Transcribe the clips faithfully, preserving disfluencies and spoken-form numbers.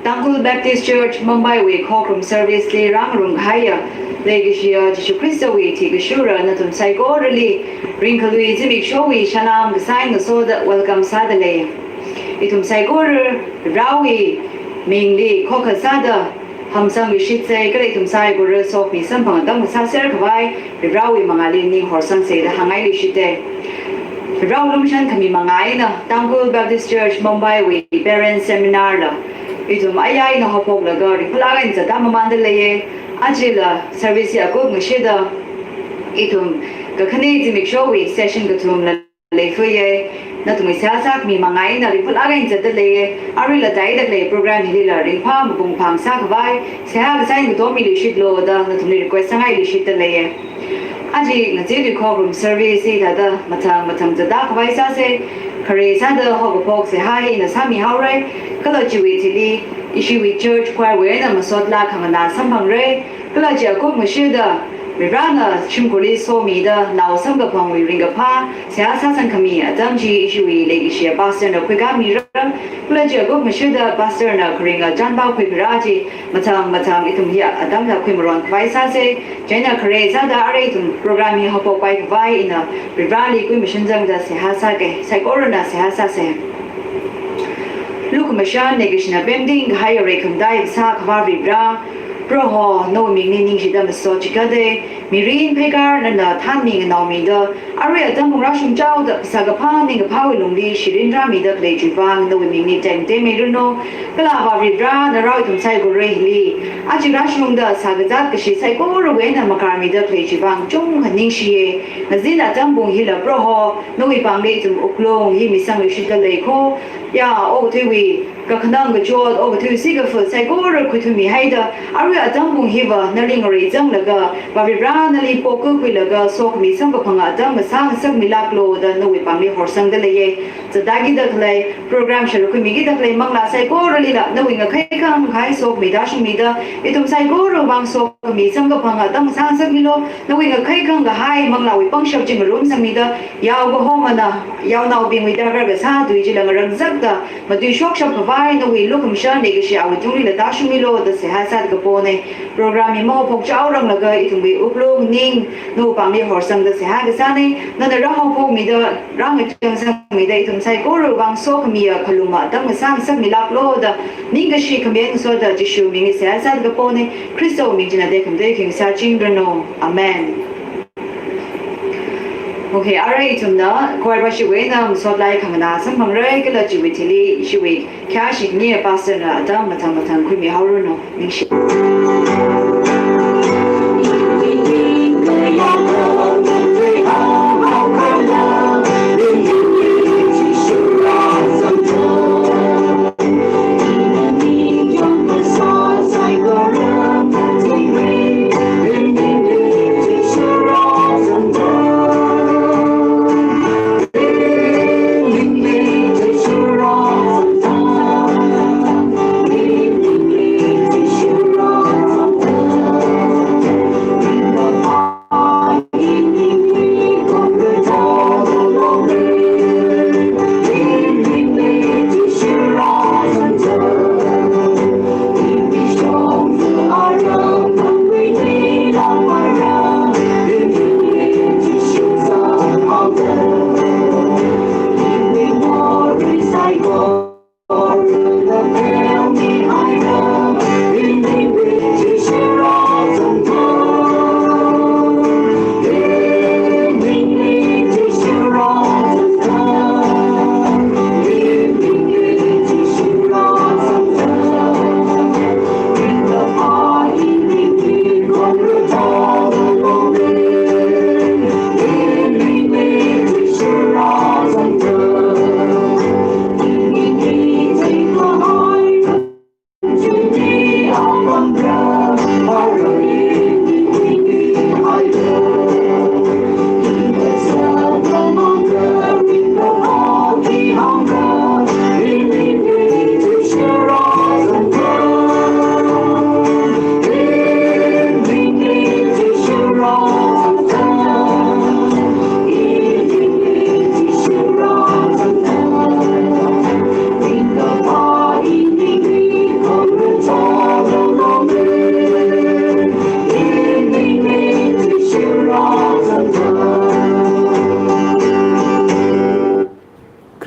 Tangkhul Baptist Church Mumbai wui khokharum service li rāngarumkahaiya leikashiya Jishu Khristawui thikashura nathum saikorali ringkhalui zimikshowui salam kasā eina ngasoda welcome sādalei. Ithum saikora Varewui mingli khokha sāda hamsangluishitsei, kala ithum saikora sokhami samphang atam kasāser khavai Varewui mangāli ning horsangsei da hāngngailuishitei. Varewui lumashan khami manga eina Tangkhul Baptist Church Mumbai wui Parent Seminar la ithum ayā eina haophoklaga ringphālāk eina zatda mamanda leiye. Ajala service hi akup ngashida ithum kakhane zimikshowui session kathumla leifāye. Nathumwui seihā sākhami manga eina ringphālāk eina zatda leiye. Aruila tāida khalei program hilila ringphā mapung phāngasā khavai seihā kasā eina ngatommiluishitlu da nathumli request sāngailuishitda leiye. Aja ngazin tui khokharum service hithāda mathang mathang zatda khavai sāsei. Khare sāda haokaphok seihā hi ina sāmihaorei. Kala chiwui thili ishiwui church choir wui eina masot laa khanganā samphangrei. Kala chi akup ngashida Varena shimkhurli somida nao samkaphangwui ringkaphā seihā sāsangkhami atam chi ishiwui leikashiya pastor na khuikāmira. Kala chi akup ngashida pastor na kharinga chānpao khuiphira chi mathang mathang ithum hi atamla khuimaron khavai sāsei. Chieina khare sāda arui ithum program hi haophokpai khavai ina Vareli kuimashan zangda seihā sākei, saikorana seihā sāsei. Lukhamashan leikashina pemting kahaiya reikhamataiya kasā Akhava Vare, Proho, nawui mingli ningshida masot chikatei, mirin pheikar nana thanmi nganaomida, arui atam pung rāshungchaoda phasā kaphā ning kaphāwui lungli shirin rāmida khalei chiwui vang nawui mingli tekmatei miranu. Kala Avā Vare, nana rao ithum saikora hili aja rāshungda sākazāt kashi saikorawui eina makarmida khalei chiwui vang chungkha ningshiye. Ngazin atam pung hila Proho, nawui pāngli ithum wuklung hi misangluishitda lei kho. Ya, okathuiwui kakhanang kachot, okathui sikafa saikora khuithumihaida, arui atam pung hiva nali ngareizanglaga, Avā Vare nali pokakhuilaga, sokhami samkaphanga atam ngasā ngasakmilāklu da nawui pāngli horsangda leiye. Zatda kida khalei, program shārukhuimi kida khalei manglā saikoralila nawui ngakhai khangkhai sokhami tāshungmida, ithum saikorawui vang sokhami samkaphanga atam ngasā ngasakmilu. Nawui ngakhai khangkahai manglāwui pangshap chi ngarumsangmida, yao kahomana yaonaobingwui darkar kasā tui chila ngarāngzakda matuishokshap khavai nawui lukhamashan leikashi awui tunglila tāshungmilu da seihā sāda kaponei. Program hi mahaophokchaoranglaga ithumwui wuklung ning nawui pāngli horsangda seihā kasānei. Nana rāhaophokmida, rāngachangsangmida ithum saikorawui vang sokhamiya khaluma atam ngasā ngasakmilāklu da ningkashi khami eina ngasoda Jishu mingli seihā sāda kaponei. Khristawui ming china tekhamatei khi sāchingranu. Amen. Okay, arui ithumna choir worship wui eina masot laa khanganā samphangrei, kala chiwui thili ishiwui khayāshi khani pastor na atam mathang mathang khuimihaoranu. Ningshi.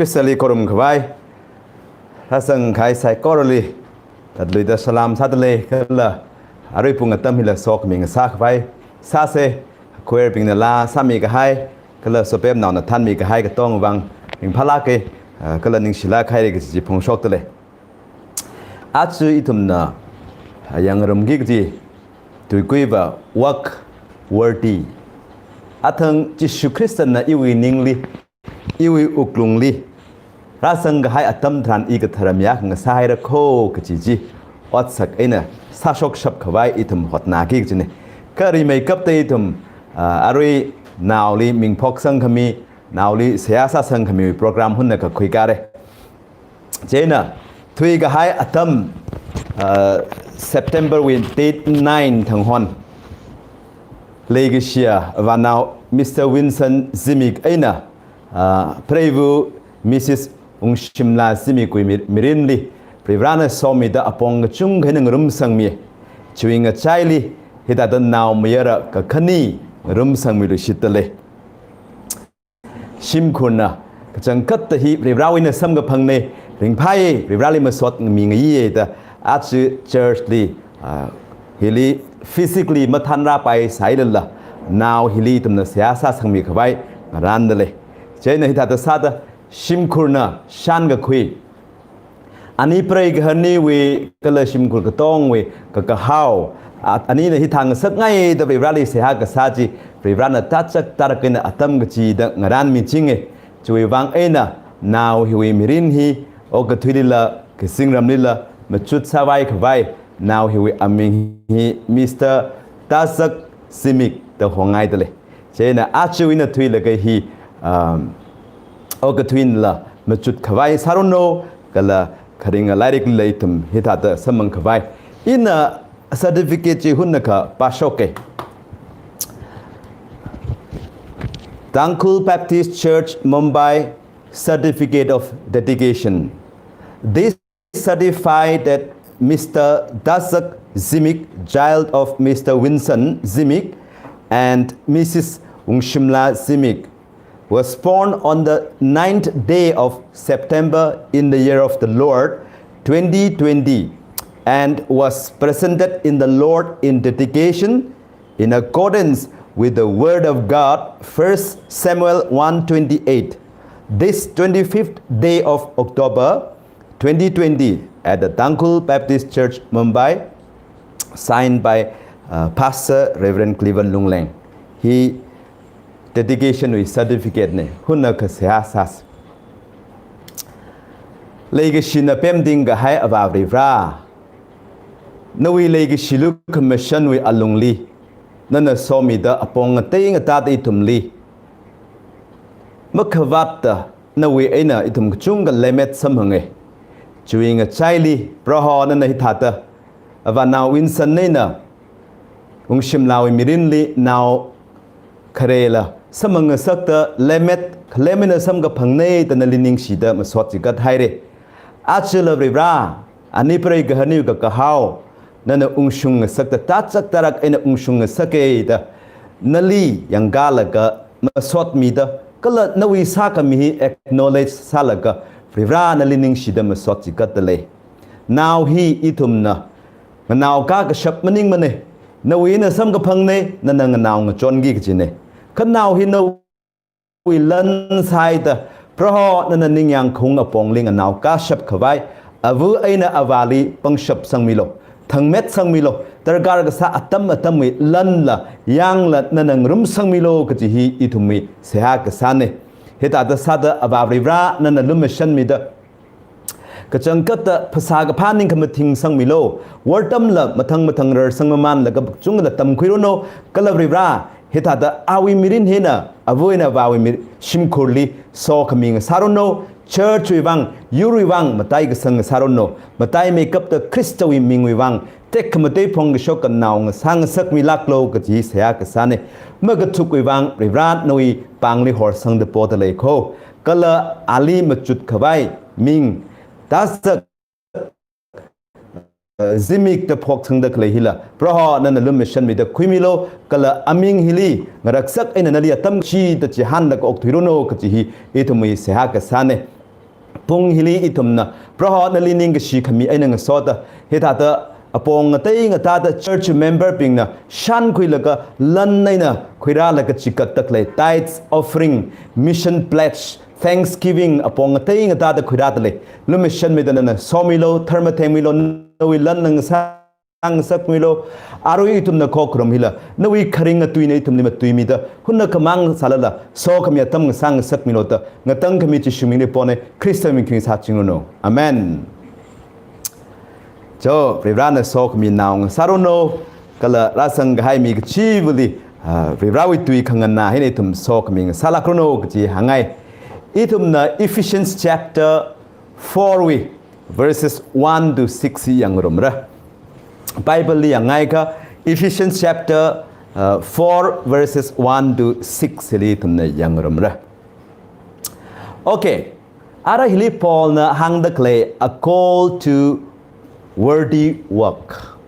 Khristali khorumkhavai rāzangkahai saikorali tatluida salam sādalei kala arui pung atam hila sokhami ngasākhavai sāse. Choir bingna laa sāmikahai kala sopemnaona thānmikahai katongwui vang ringphālāke, ah, kala ningshilāk haire kaji chi phongshokdalei. Aja ithumna, ah, yangngarumki kaji tuikuiva work worthy. Athang Jishu Khristana iwui ningli, iwui wuklungli rāzangkahai atam tharan i katharam yak ngasāhaira kho kaji chi otsak eina sāshokshapkhavai ithum hotnāki kajine. Kha rimeikapta ithum, ah, arui naoli ming phoksangkhami, naoli seihā sāsangkhami program hunnakha khuikare. Chieina thuikahai atam, ah, September wui date nine thang hon leikashiya avānao Mister Winson Zimik eina, ah, preiva Missus Wungshimla Zimikwui mi-, mirinli Varivarana somida apong kachungkha eina ngarumsangmi. Chiwui ngachaili hithāda naomayara kakhane ngarumsangmiluishitdalei. Shimkhurna kachangkhatta hi Varivarawui eina samkaphangna, ringphāi, Varivarali masot mingayi da aja church li, ah, hili physically mathānrāpaisālala nao hili ithumna seihā sāsangmikhavai ngarāndalei. Chieina hithāda sāda shimkhurna shānkakhui, ani preigaharniwui kala shimkhur katongwui kakahao, a-, anina hithā ngasakngaida Varivarali seihā kasā chi Varivarana tachak tarak eina atam kachida ngarānmichinge. Chiwui vang eina nao hiwui mirin hi okathuilila kazingramlila machut sāvaikhavai nao hiwui aming hi Mister Tazak Zimik da hongngaidalei. Chieina aja ina thuilaga hi, um, okathuinala machutkhavai sāranu, kala kharinga lairiklila ithum hithāda samphangkhavai. Ina certificate chi hunnakha pāshoke. Tangkhul Baptist Church, Mumbai, Certificate of Dedication. This certify that Mister Dasak Zimik, child of Mister Winson Zimik and Missus Wungshimla Zimik, was born on the ninth day of September in the year of the Lord, twenty twenty, and was presented in the Lord in dedication in accordance with the word of God, First Samuel one twenty-eight. This twenty-fifth day of October, twenty twenty, at the Tangkhul Baptist Church, Mumbai, signed by, uh, Pastor Reverend Cleveland Lungleng. Hi dedication wui certificate ne, hunnakha seihā sāsa. Leikashina pemding kahai Avā Varivara, nawui leikashi lukhamashanwui alungli nana somida apong ngatei ngatāda ithumli makhavātta nawui eina ithum kachungkha lemmet samphange. Chiwui ngachaili Proho nana hithāda, Avānao Winson eina Wungshimlawui mirinli nao kharela samphangngasakta lemmet khalem eina samkaphangna da nali ningshida masot chigat haire. Ajala Varivara, ani preigaharniwui kakahao nana ungshung ngasakta tachak tarak eina ungshung ngasake da nali yangkalaga masotmida, kala nawui sākhami hi acknowledge sālaga Varivara nali ningshida masot chigatdalei. Nao hi ithumna nganaokā kashap maningmane, nawui eina samkaphangna, nana nganao ngachonki kajine. Kha nao hi nawui lan sāhaida, Proho nana ningyāng khaung apongli nganaokā shapkhavai, ava eina avāli pangshap sangmilu, thangmet sangmilu, darkar kasā atam atamwui lanla, yangla nana ngarum sangmilu kaji hi ithumwui seihā kasāne. Hithāda sāda Avā Varivara nana lumashanmida, kachangkhatta phasā kaphā ningkhamathing sangmilu, wortamla mathang mathang rarsang mamānlaga kachungkhala tamkhuiranu, kala Varivara, hithāda awui mirin hina, ava eina avāwui mir-, shimkhurli sokhami ngasāranu, church wui vang, yurwui vang, mataikasang ngasāranu, mataimeikapta Khristawui mingwui vang, tekhamatei phongkashok kanao ngasā ngasakmilāklu kaji seihā kasāne. Makathukwui vang, Varivara nawui pāngli horsangda podalei kho. Kala ali machutkhavai ming, Dasak, eh, Zimik da phoksangda khalei hila, Proho nana lumashanmida khuimilu, kala aming hili ngaraksak eina nali atam kachida chihānlaga okthuiranu kaji hi ithumwui seihā kasāne. pung hili ithumna Proho nali ningkashi khami eina ngasoda, hithāda apong ngatei ngatāda church member bingna shānkhuilaga lan eina khuirālaga chigatda khalei tithes, offering, mission pledge, thanksgiving, apong ngatei ngatāda khuirāda lei. Lumashanmida nana somilo, tharmathengmilo, nawui lan ngasā ngasakmilo, arui ithumna khokharum hila nawui kharinga tuina ithumli matuimida, hunna khamang sālala sokhami atam ngasā ngasakmilo da ngatangkhami Jishu mingli ponei, Khrista ming khing sāchingranu. Amen. Cho, Varivarana sokhami nao ngasāranu, kala rāzang kahai mi kachivali, ah, Varivarawui tui khanganā hina ithum sokhami ngasālākranu kaji hāngngai. Ithumna Ephesians chapter four wui verses one to six hi yangrumra. Bible li yangngaikha Ephesians chapter, uh, four verses one to six hili ithumna yangrumra. Okay. Ara hili Paulna hāngda khalei a call to worthy work.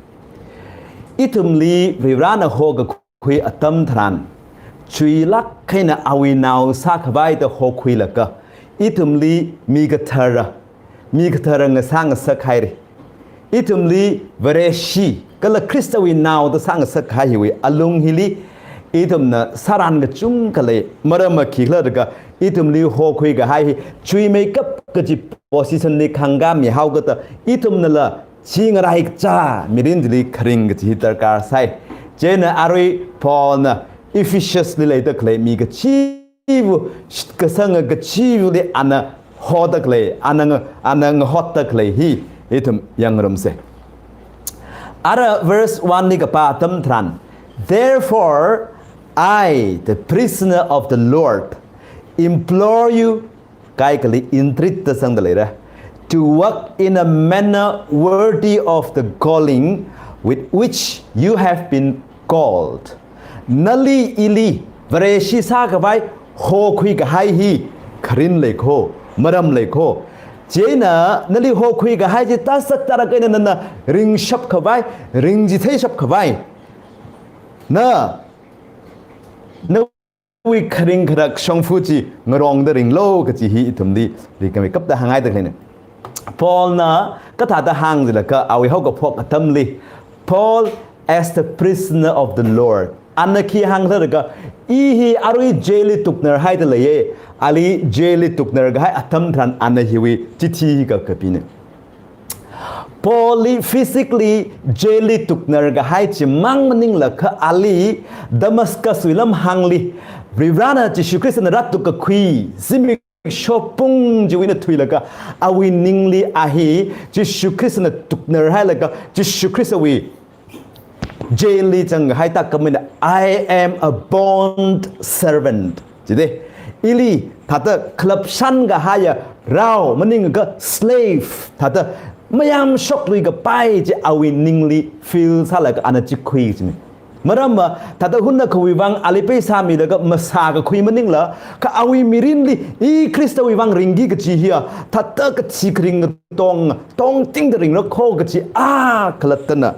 Ithumli Varivarana hokakhui atam tharan, chuilāk eina awui nao sākhavai da hokhuilaga, ithumli mi kathara, mi kathara ngasā ngasakhaira. Ithumli Vareshi, kala Khristawui nao da sāngasakhai hiwui alung hili, ithumna sāran kachungkha lei, maram a khikhala jiakha, ithumli hokhui kahai hi, chuimeikap kaji position li khangkā mihaokida, ithumnala chi ngarai kacha mirin chili kharing kaji hi darkar sai. Chieina arui Paulna Ephesus li leida khalei mi kachiva̱, kasanga kachivali ana hoda khalei, ana nga, ana ngahotda khalei hi, ithum yangngarumsa. Ara verse one li kapā atam tharan, "Therefore, I, the prisoner of the Lord, implore you," kaikhali entreat da zangda leira, "to walk in a manner worthy of the calling with which you have been called." Nali ili Vareshi sākhavai hokhui kahai hi kharin lei kho, maram lei kho. Chieina nali hokhui kahai chi tāsak tārak eina nana ringshap khavai, ringchitheishap khavai. Na, nawui kharing kharak shongfa chi ngarongda ringlu kaji hi ithumli rikamei kapda hāngngaida khaleina. Paulna kathāda hāng jilaga awui haokaphok atamli, Paul as the prisoner of the Lord. Ana khi hāngkhala jiakha, i hi arui jail li tuknarhaida leiya, ali jail li tuknar kahai atam tharan ana hiwui chithi hi kakapina. Paul li physically jail li tuknar kahai chimang maningla kha ali Damascus wui lamhāngli, Varivarana Jishu Khristana rātukkakhui, zimiksho pung chiwui eina thuilaga, awui ningli a hi Jishu Khristana tuknarhailaga, Jishu Khristawui jail li zangkahai tākam eina, "I am a bond servant," jida. Ili thāda khalapshan kahaiya rao, maningakha slave, thāda mayāmshok luikapai chi awui ningli feel sālaga ana chikhui kajina. Maramva, thāda hunna khawui vang ali pheisā milaga masākakhui maningla, kha awui mirinli, i Khristawui vang ringki kaji hiya, thāda kachi kharing tong, tongtingda ringra kho kaji a khalattana.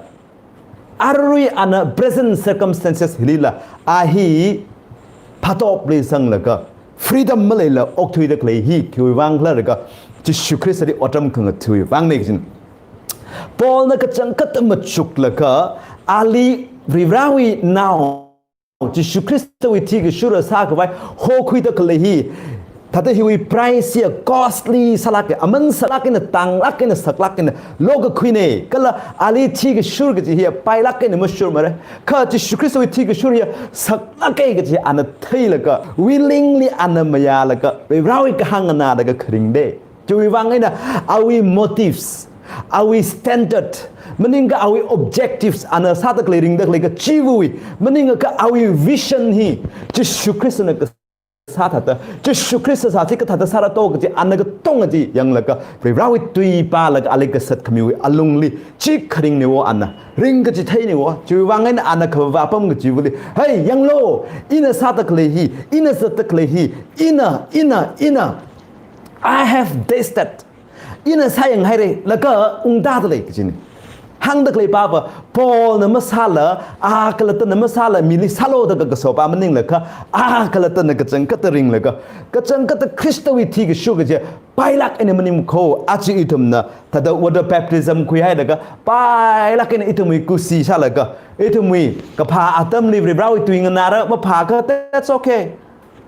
Arui ana present circumstances hilila, a hi phatopli zanglaga, freedom maleila okthuida khalei hi khiwui vangkhala jiakha, Jishu Khristali otram khangatha̱wui vangna kajina. Paulna kachangkhat machuklaga, ali Varivarawui nao, Jishu Khristawui thikashura sākhavai hokhuida khalei hi, thāda hiwui price hiya costly sālāka, aman sālāk eina, tānglāk eina, saklāk eina lokakhuina, kala ali thikashur kaji hiya pailāk eina mashurmara. Kha Jishu Khristawui thikashur hiya saklāka kaji ana theilaga, willingly ana mayālaga, Varivarawui kahāng nganālaga kharingda. Chiwui vang eina awui motives, awui standard, maningakha awui objectives, ana sāda khalei ringda khalei kachiva̱wui, maningakha awui vision hi, Jishu Khristana kasā thāda, Jishu Khrista sāsi kathāda sāra to kaji ana katonga chi yanglaga, Varivarawui tui pālaga ali kasat khamiwui alungli chi kharingna wo ana, ring kaji theina wo, chiwui vang eina ana kavā apam kachivali, "Hey, yanglu, ina sāda khalei hi, ina zatda khalei hi, ina, ina, ina, I have tasted. Ina sāyanghaira, laga ungda da lei," kajina. hāngda khalei papa, Paulna masāla, a khalattana masāla, mili sālu da kakaso pa maningla kha, a khalattana kachangkhatta ringlaga, kachangkhatta Khristawui thi kashok kaji, pailāk eina maning kho, aja ithumna, thāda water baptism khuihailaga, pailāk eina ithumwui kusi sālaga, ithumwui kaphā atamli Varivarāwui tui nganāra, maphā kha, that's okay.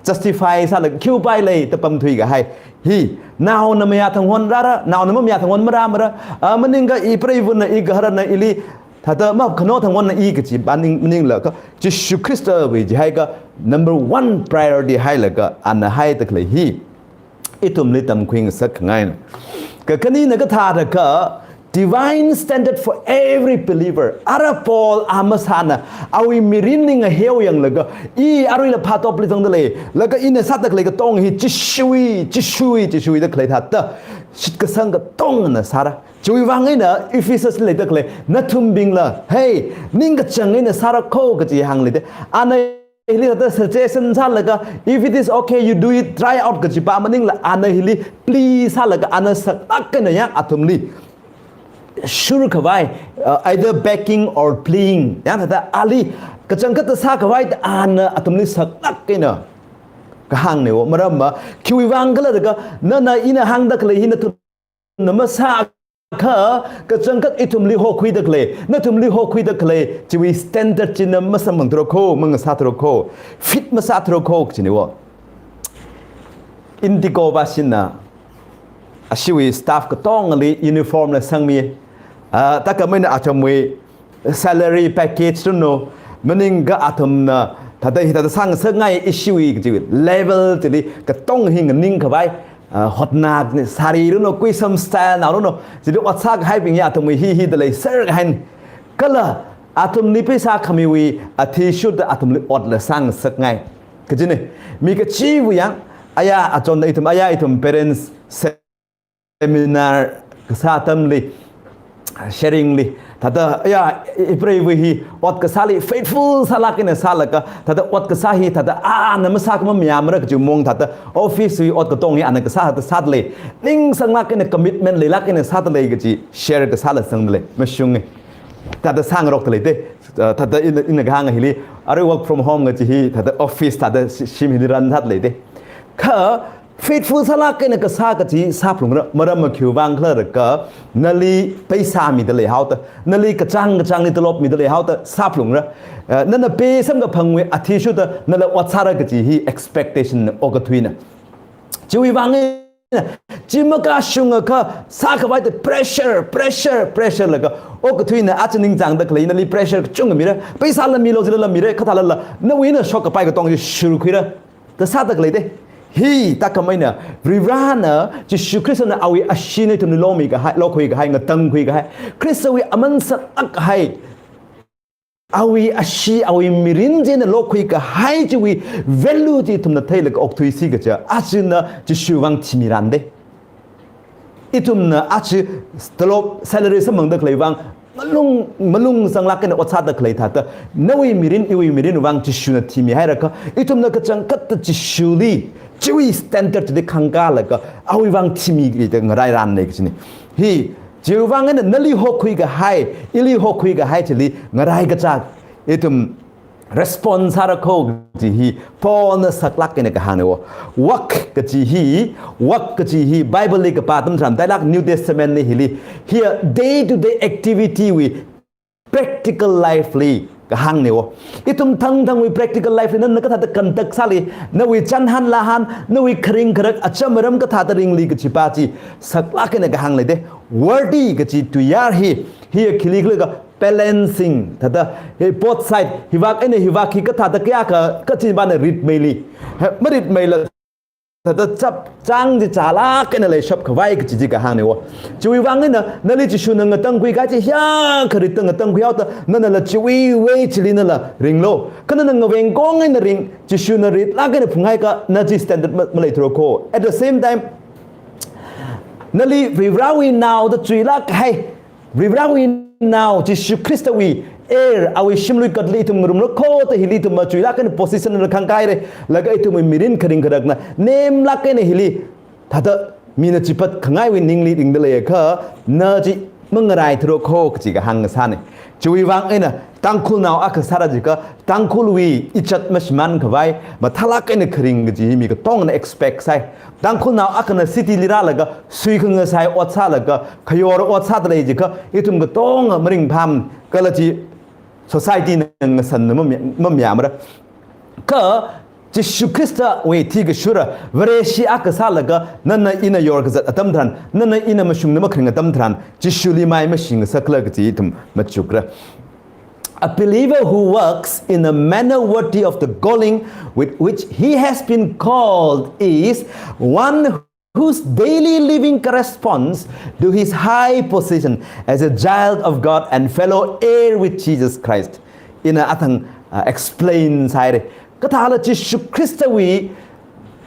Justify sālaga, khi upai lei da pamthui kahai. Hi, naona mayāthang hon rāra, naona mamayāthang hon marāmara, a, maningakha ipreivana igaharana ili, thāda makhano thang honna i kachi pa maning, maningla kha, Jishu Khristawui jihai kha number one priority hailaga, ana haida khalei hi ithumli tamkhui ngasak khangaina. Kakhanina kathāda kha, divine standard for every believer. Ara Paul a masāna, awui mirinli ngaheo yanglaga, i aruila phatopli zangda lei, laga ina sāda khalei katong hi Jishuwui, Jishuwui, Jishuwui da khalei thāda, shitkasang katongna sāra. Chiwui vang eina Ephesus leida khalei nathumbingla, hey, ningkachāng eina sāra kho kaji hāngli de. Ana hili thāda suggestion sālaga, if it is okay, you do it, try out kaji pa maningla, ana hili plea sālaga, ana saklāk eina yang athumli shur khavai, uh, either begging or pleading, yang thāda ali kachangkhatta sā khavai ana athumli saklāk eina kahāngnewo. Maramva, khiwui vang khala da kha, nana ina hāngda khalei hi nathum na masākha, kachangkhat ithumli hokhuida khalei, nathumli hokhuida khalei, chiwui standard china masamphangthura kho, mangasāthura kho, fit masāthura kho, chinewo. Indigo bashina, ashiwui staff katongali uniform la sangmi, a, takamaina athumwui salary package runo, maningakha athumna, thāda hi thāda sāngasakngai ishiwui kaji level chili katong hi nganing khavai, ah, hotnakni sari runo, kuisam style na runo, chili ot sākahaibing ya athumwui hi hida leiser kahaina. Kala athumli pheisā khamiwui athishurda athumli otla sāngasakngai. Kajine, mi kachiva̱ yang, aya achonda ithum, aya ithum parents seminar kasā atamli, sharing li, thāda, ya, ipreiva̱ hi ot kasāli faithful sālāk eina sālaga, thāda ot kasā hi, thāda, a, ana masā kha mamayāmara kaji mong thāda, office wui ot katong hi ana kasā thāda sāda lei, ningsanglāk eina commitment leilāk eina sāda lei kaji share kasāla sangda lei, mashunge. Thāda sāngarokda lei de, uh, thāda ina, ina kahāng hili, arui work from home kaji hi, thāda office, thāda shi-, shim hili run sāda lei de. Kha, faithful sālāk eina kasā kaji sāphalungra, maramva khiwui vang khala da kha, nali pheisā mida leihaoda, nali kachāng kachāngli tolop mida leihaoda, sāphalungra. Eh, nana pheisā samkaphangwui athishurda, nala ot sāra kaji hi expectation okathuina. Chiwui vang eina, chi makashungakha, sākhavaida pressure, pressure, pressure laga, okathuina aja ningchāngda khalei, nali pressure kachungkha mira, pheisāla milu, chilala mira, kathālala, nawui eina shokkapai katong chi shurkhuira. Kasāda khalei de. Hi, takamaina, Varivarāna, Jishu Khristana awui ashee eina ithumli lomi kahai, lokhui kahai, ngatangkhui kahai. Khristawui aman saklāk kahai. Awui ashee, awui mirin china lokhui kahai chiwui value chi ithumna theilaga okthuisi kaja. Ajana Jishu vang thimi ran de. Ithumna aja tolop salary samphangda khalei vang, malung, malung sanglāk eina ot sāda khalei thāda, nawui mirin, iwui mirin vang Jishuna thimi hairakha, ithumna kachangkhatta Jishuli, chiwui standard chili khangkālaga, awui vang thimi kaji ngarai ran ne kajine. Hi, chiwui vang eina nali hokhui kahai, ili hokhui kahai chili ngarai kachā, ithum response sāra kho kaji hi Paulna saklāk eina kahāngnewo. Work kaji hi, work kaji hi Bible li kapā atam tharan, tailāk New Testament li hili, hi day to day activity wui practical life li kahāngnewo. Ithum thangthangwui practical life li nana kathāda conduct sāli, nawui chānhan lāhan, nawui kharing kharak acham aram kathāda ringli kaji pa chi saklāk eina kahāng lei de. Worthy kaji tuiyār hi, hi khili khala kha balancing, thāda, hi both side, hivak eina hivak hi kathāda kayākha, kachi pana ritmeili. He, maritmeila, thāda chap, chang chi chālāk eina leishap khavai kaji chi kahāngnewo. Chiwui vang eina, nali Jishuna ngatangkhui kahai chi hiyākha ritta ngatangkhui haoda, nanala chiwui way chili nala ringlu. Kha nana ngaveng kong eina ring, Jishuna ritlāk eina phunghaiakha, na chi standard ma, maleithura kho. At the same time, nali Varivarāwui naoda chuilāk kahai, Varivarāwui nao, Jishu Khristawui heir, awui shimlui katli ithum ngarumra kho da hili ithum machuilāk eina position la khangkaire, laga ithumwui mirin kharing kharakna nemlāk eina hili, thāda mina chipat khangaiwui ningli ringda leiakha, na chi mangarai thuro kho kachi kahāng sāna. Chiwui vang eina Tangkhulnao akha sāra jiakha, Tangkhulwui ijat mashimān khavai, mathālāk eina kharing kachi hi mi katongna expect sāi. Tangkhulnao akhana city li rālaga, sui khangasai ot sālaga, khayor ot sāda lei jiakha, ithum katonga maringphāmana kala chi society na ngasanna mamya-, mamayāmara. Kha Jishu Khristawui thikashura, Vareshi akha sālaga, nana ina yor kazat atam tharan, nana ina mashungna makharing atam tharan, Jishuli mai mashingasakla kachi ithum machukra. A believer who works in a manner worthy of the calling with which he has been called is one whose daily living corresponds to his high position as a child of God and fellow heir with Jesus Christ. Ina athang, uh, explain sāhaira. Kathāla Jishu Khristawui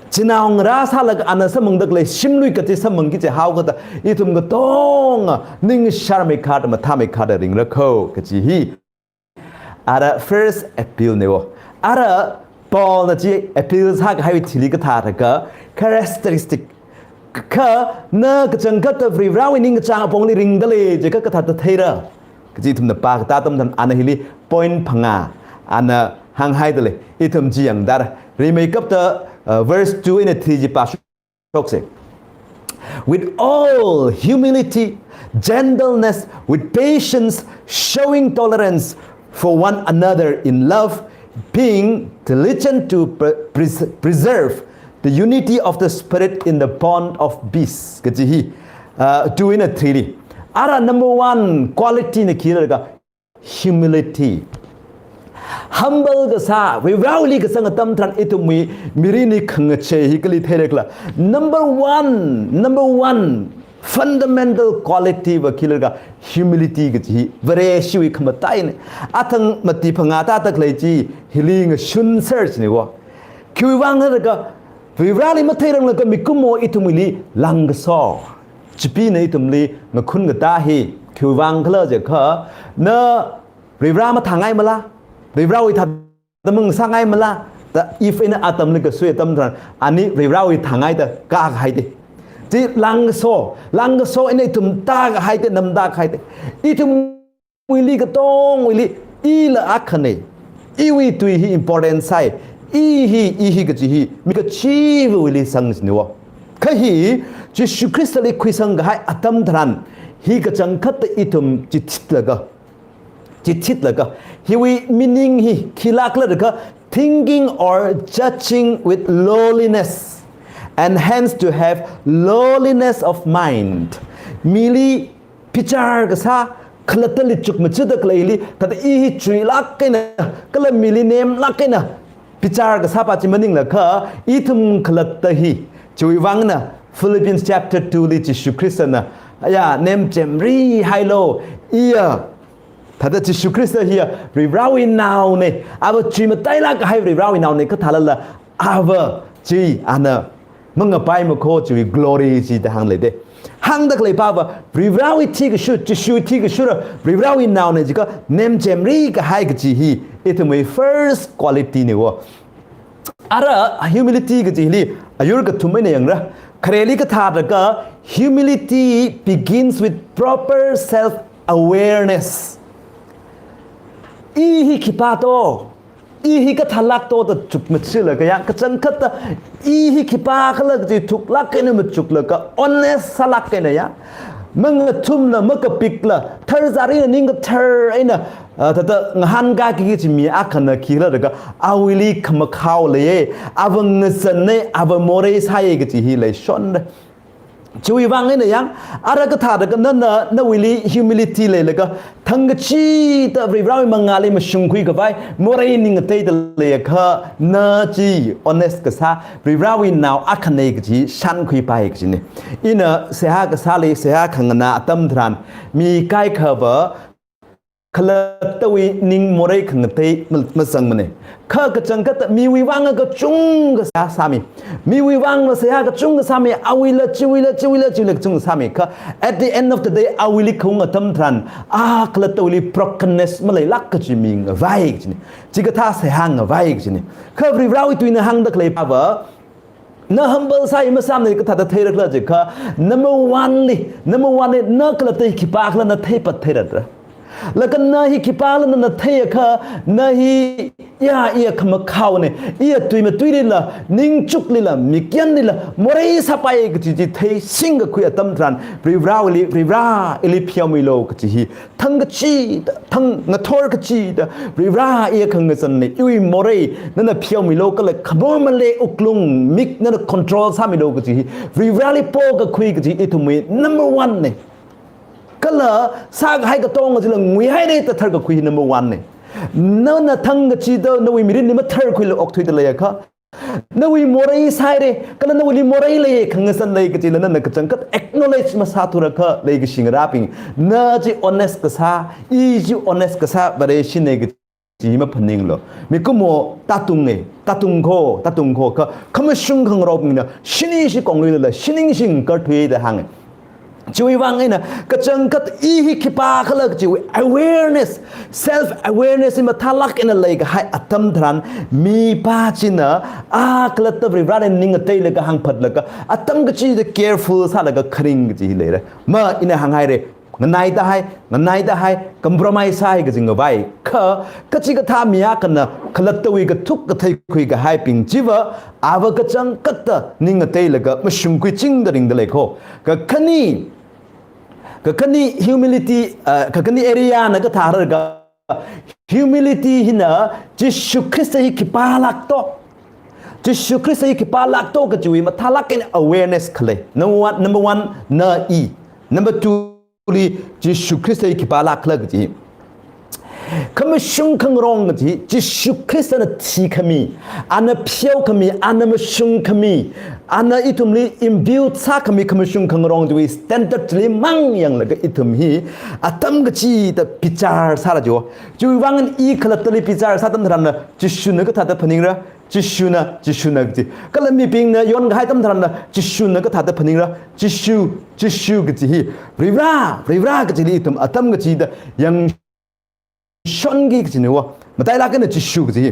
chinaongarā sālaga ana samphangda khalei shimlui kachi samphangki kaji haokada, ithum katonga ningshārmeikharda, mathāmeikharda ringra kho kachi hi ara first appeal na wo. Ara Paulna chi appeal sākahaiwui thili kathāda jiakha characteristic. Kha na kachangkhatta Varivarawui ningkachāng apongli ringda lei jiakha kathāda theira kaji ithumna pākatā atam tharan ana hili point phangā ana hānghaida lei. Ithum chi yangda rimeikapta, uh, verse two eina three chi pā shoksei. With all humility, gentleness, with patience, showing tolerance for one another in love, being diligent to pre-, pres-, preserve the unity of the Spirit in the bond of peace. Kaji hi, uh, two eina three li. Ara number one quality na khila jiakha humility. Humble kasā, Varivarawuili kazang atam tharan ithumwui mirinli khangachei hi kali theira khala. Number one, number one fundamental quality va khila jiakha humility kaji hi Vareshiwui khamataina. Athang mati phangā tāda khalei chi hili ngashun search na wo. Khiwui vang jiakha Varivarali matheiranglaga mikumo ithumwuili langkaso. Chipee na ithumli ngakhun katā hi khiwui vang khala jiakha, na Varivara mathāngaimala, Varivarawui thāda mangasāngaimala, da if eina atamli kasui atam tharan, ani Varivarawui thāngaida kākahai te. Chi langkaso, langkaso eina ithum tākahai te, namda kahai te. Ithumwuili katongawuili ila akhana. Iwui tui hi important sāi. I hi, i hi kaji hi mi kachivawuili sangna wo. Kha hi Jishu Khristali khuisang kahai atam tharan, hi kachangkhatta ithum chithitlaga, chithitlaga, hiwui meaning hi khilāk khala jiakha, thinking or judging with lowliness, and hence to have lowliness of mind. Mili bichar kasā, khalattali chukmajada khaleili, thāda i hi chuilāk eina, kala mili nemlāk eina bichar kasā pa chi maningla kha, ithum khalatta hi, chiwui vangna Philippians chapter two li Jishu Khristana, aya, nemchemri hailo, iya, thāda Jishu Khrista hiya Varivarawui naona, ava chuimatailāk kahai Varivarawui naona, kathālala ava chi ana mangapaima kho chiwui glory chi da hāngli te. Hāngda khalei pa va, Varivarawui thikashu, Jishu thikashura, Varivarawui naona jiakha nemchemri kahai kaji hi, ithumwui first quality na wo. Ara humility kaji hili ayur kathum eina yangra. Khareli kathāda jiakha, humility begins with proper self-awareness. I hi khipā to, i hi kathālāk to da chukmajalaga ya, kachangkhatta i hi khipā khala kaji thuklāk eina machuklaga, honest sālāk eina ya, mangathumla, makapikla, tharzarina ningkathar eina, ah, thāda ngahānkāki kaji mi akhana khila jiakha, awuili khamakhao leiya, ava ngazana, ava morei sāya kaji hi leishonda. Chiwui vang eina yang, ara kathāda jiakha nana, nawuili humility leilaga, thangkachida Varivarawui mangāli mashungkhui khavai, morei ning ngateida leiakha, na chi honest kasā, Varivarawui nao akhana kaji shānkhuipai kajina. Ina seihā kasāli, seihā khanganā atam tharan, mi kaikhava, khalattawui ning morei khangatei ma-, mazangmana. Kha kachangkhatta miwui vang kachungkha seihā sāmi. Miwui vang seihā kachungkha sāmi, awuila, chiwuila, chiwuila, chiwuila kachungkha sāmi. Kha at the end of the day, awuili khaung atam tharan, a khalattawuili brokenness maleilāk kaji mi ngavai kajina. Chikathā seihā ngavai kajina. Kha Varivarawui tuina hāngda khalei pa va, Na humble sāi masāmana kathāda theirakhala jiakha, number one li, number one li, na khalatta hi khipākhala na theipat theiratra. Laga na hi khipākhala nana theiakha, na hi iya, iya khamakhaona, iya tui matuilila, ningchuklila, mikyanlila, morei sāpai kaji chi theisingkakhui atam tharan, Varivarali, Varivara ili pheomilu kaji hi, thang kachida, thang ngathor kachida, Varivara iya khangazanna, iwui morei nana pheomilu kala khamor malei wuklung mik nana control sāmilu kaji hi, Varivarali pokakhui kaji ithumwui number one na. Kala sākahai katonga chila nguihaira da tharkakhui number one na. Nana thang kachida nawui mirinli matharkhuila okthuida leiakha, nawui morei sāhaira, kala nawuili morei lei, khangazan lei kajila nana kachangkhat acknowledge masāthurakha leikashi ngarābing, na chi honest kasā, i chi honest kasā Vareshina kaji maphaninglu. Mikumo tātunga, tātungko, tātungko, kha khamashung khangarombingna shinishi kongluilala, shiningshi ngakarthuida hānga. Chiwui vang eina kachangkhat i hi khipākhala kajiwui awareness, self awareness hi mathālāk eina leikahai atam tharan, mipā china a khalatta Varivarali ning ngateilaga hāngphatlaga, atam kachida careful sālaga kharing kaji hi leira. Ma ina hānghaira, nganaida hai, nganaida hai, compromise sāhai kaji ngavai. Kha, kachikathā mi akhana khalattawui kathuk kathei khuikahaibing chiva, ava kachangkhatta ning ngateilaga mashungkhuichingda ringda leiko. Kakhane, kakhane humility, ah, kakhane area na kathā haiakha, humility hina Jishu Khrista hi khipālākto, Jishu Khrista hi khipālākto kajiwui mathālāk eina awareness khalei. Number one, number one na i. Number two li Jishu Khrista hi khipālākhala kaji. Khamashung khangarong kaji, Jishu Khristana thikhami, ana pheokhami, ana mashungkhami, ana ithumli imbue sākhami khamashung khangarong chiwui standard chili mang yanglaga ithum hi atam kachida bichar sāra jo. Chiwui vang eina i khalattali bichar sā atam tharanna, Jishuna kathāda phaningra, Jishuna, Jishuna kaji. Kala mibingna yonkahai atam tharanna, Jishuna kathāda phaningra, Jishu, Jishu kaji hi. Varivara, Varivara kajili ithum atam kachida yangshonki kajina wo. Matailāk eina Jishu kaji hi.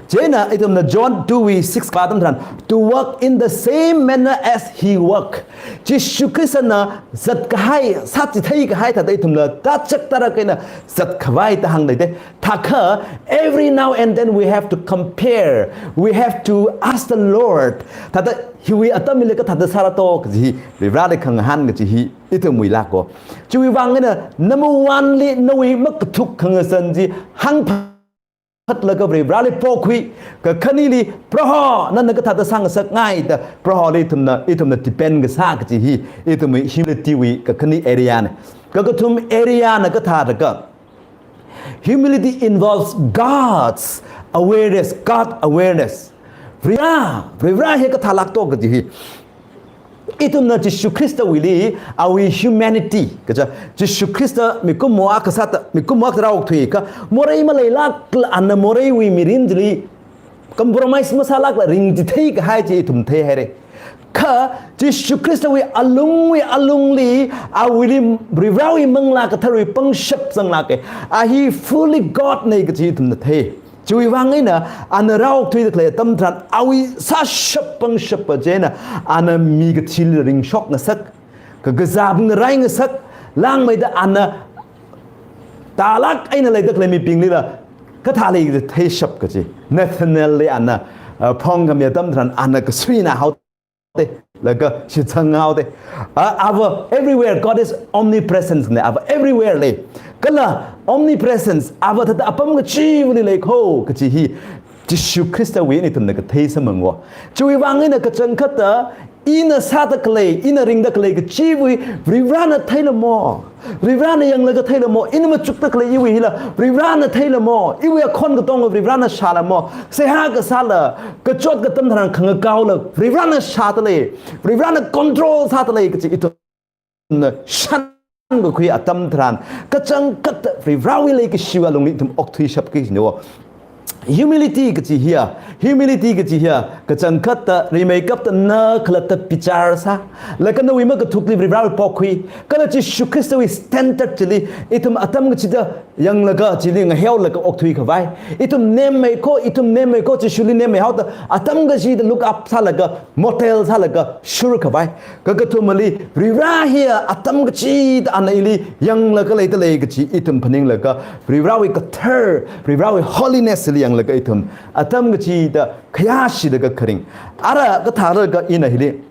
Chieina ithumna John two wui six pā atam tharan, to walk in the same manner as he walk. Jishu Khristana zatkahai, sāchitheikahai thāda ithumla tāchak tārak eina zatkhavai da hāngleida. Thākha, every now and then we have to compare, we have to ask the Lord, thāda hiwui atamli kathāda sāra to kaji hi, Varivarali khangahān kaji hi, ithumwui lākko. Chiwui vang eina, number one li nawui makathuk khangazan chi hāngphatlaga Varivarali pokhui, kakhaneli, Proho, nana kathāda sāngasakngai da, Proholi ithumna, ithumna depend kasā kaji hi, ithumwui humility wui kakhane area na. Kakathum area na kathāda ka, humility involves God's awareness, God awareness. Varivara, Varivara hi kathālākto kaji hi. Ithumna Jishu Khristawuili, awui humanity, kaja, Jishu Khrista mikumo akha sāda, mikumo akha rāokthuiakha, morei maleilākla ana moreiwui mirin chili compromise masālākla ringchitheikahai chi ithum theihaira. Kha Jishu Khristawui alungwui alungli, awuili Varivarawui Manglā Katharawui pangshap zanglāka. A hi fully God na kaji ithumna thei. Chiwui vang eina, ana rāokthuida khalei atam tharan, awui sāshap pangshap pa chieina, ana mi kathili ringshokngasak, kakazābingna raingasak, langmeida ana tālāk eina leida khalei mibinglila kathā lei theishap kaji. Nathanaelli ana, uh, phongkhami atam tharan ana kasuina haoda, laga shitsang haoda. Uh, ava everywhere, God is omnipresent na, ava everywhere lei. Kala omnipresence, ava thāda apam kachivali leiko kaji hi, Jishu Khristawui eina ithumna kathei samphang wo. Chiwui vang eina kachangkhatta, ina sāda khalei, ina ringda khalei kachiwui, Varivarana theilamo. Varivarana yanglaga theilamo, ina machukda khalei iwui hila, Varivarana theilamo, iwui akhon katonga Varivarana shālamo, seihā kasāla, kachot katam tharan khangakaola, Varivarana shāda lei, Varivarana control sāda lei kaji ithumna shānkakhui atam tharan, kachangkhatta Varivarawui leikashiwui alungli ithum okthuishapki kajina wo. Humility kachi hiya, humility kachi hiya, kachangkhatta, rimeikapta na khalatta bichar sā, laga nawui makathukli Varivarawui pokhui, kala Jishu Khristawui standard chili, ithum atam kachida yanglaga chili ngaheolaga okthui khavai. Ithum nemmei ko, ithum nemmei ko, Jishuli nemmei haoda, atam kachida look up sālaga, model sālaga, shur khavai. Kakathumali, Varivara hiya atam kachida ana ili yanglaga leida lei kachi ithum phaninglaga, Varivarawui kathar, Varivarawui holiness li yanglaga ithum atam kachida khayāshilaga kharing. Ara kathālaga ina hili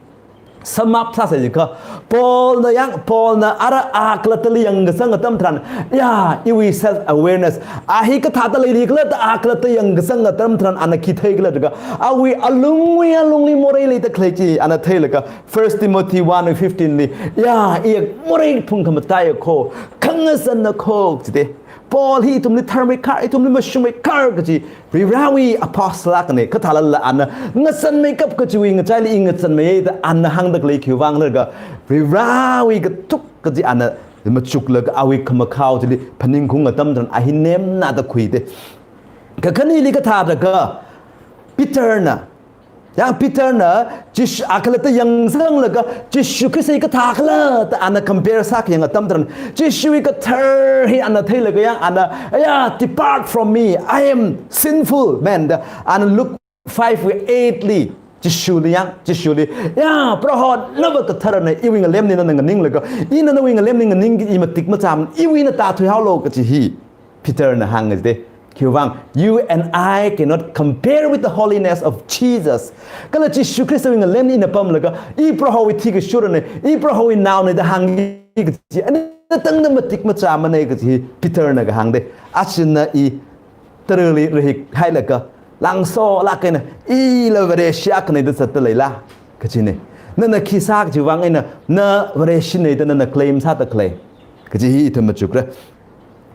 sum up sāsa jikha, Paulna yang, Paulna ara a khalattali yangkasang atam tharan, ya, iwui self awareness, a hi kathāda leili khalatta a khalatta yangkasang atam tharan, ana khi thei khalatta kha, awui alungwui alungli morei leida khalei chi ana theilaga, First Timothy one fifteen li, ya, i morei phungkhamataiya ko, khangasanna ko, chide. Paul hi ithumli tharmeikar, ithumli mashungmeikar kachi, Varivarawui apostle akhana, kathālala ana, ngasanmeikap kachiwui ngachaili i ngasanmeiya da ana hāngda khalei khiwui vang laga, Varivarawui kathuk kachi ana machuklaga awui khamakhao chili phaningkhaung atam tharan a hi nemna da khuide. Kakhaneli kathāda kha, Peterna, yang Peterna, Jishu a khalatta yangsanglaga, Jishu Khrista hi kathā khalatta ana compare sākhayang atam tharan, Jishuwui kathar hi ana theilaga yang ana, ya, "Depart from me, I am sinful man," da ana Luke five wui eight li, Jishuli yang, Jishuli, "Ya, Proho, nava katharana, iwui ngalemli nana nganinglaga, ina nawui ngalemli nganing i matik macham, iwui eina tāthui haolu," kachi hi Peterna hāngde. Khiwui vang, you and I cannot compare with the holiness of Jesus. Kala Jishu Khristawui ngalemli ina pamlaga, i Prohowui thikashurana, i Prohowui naona da hāngi kachi, ana tangda matik machamana kachi hi Peterna kahāngde. Achina i tarali rahik hailaga, langsolāk eina, ila Vareshi akhana da zatda leila, kachine. Nana khi sā kachiwui vang eina, na Vareshina da nana claim sāda khalei, kachi hi ithum machukra.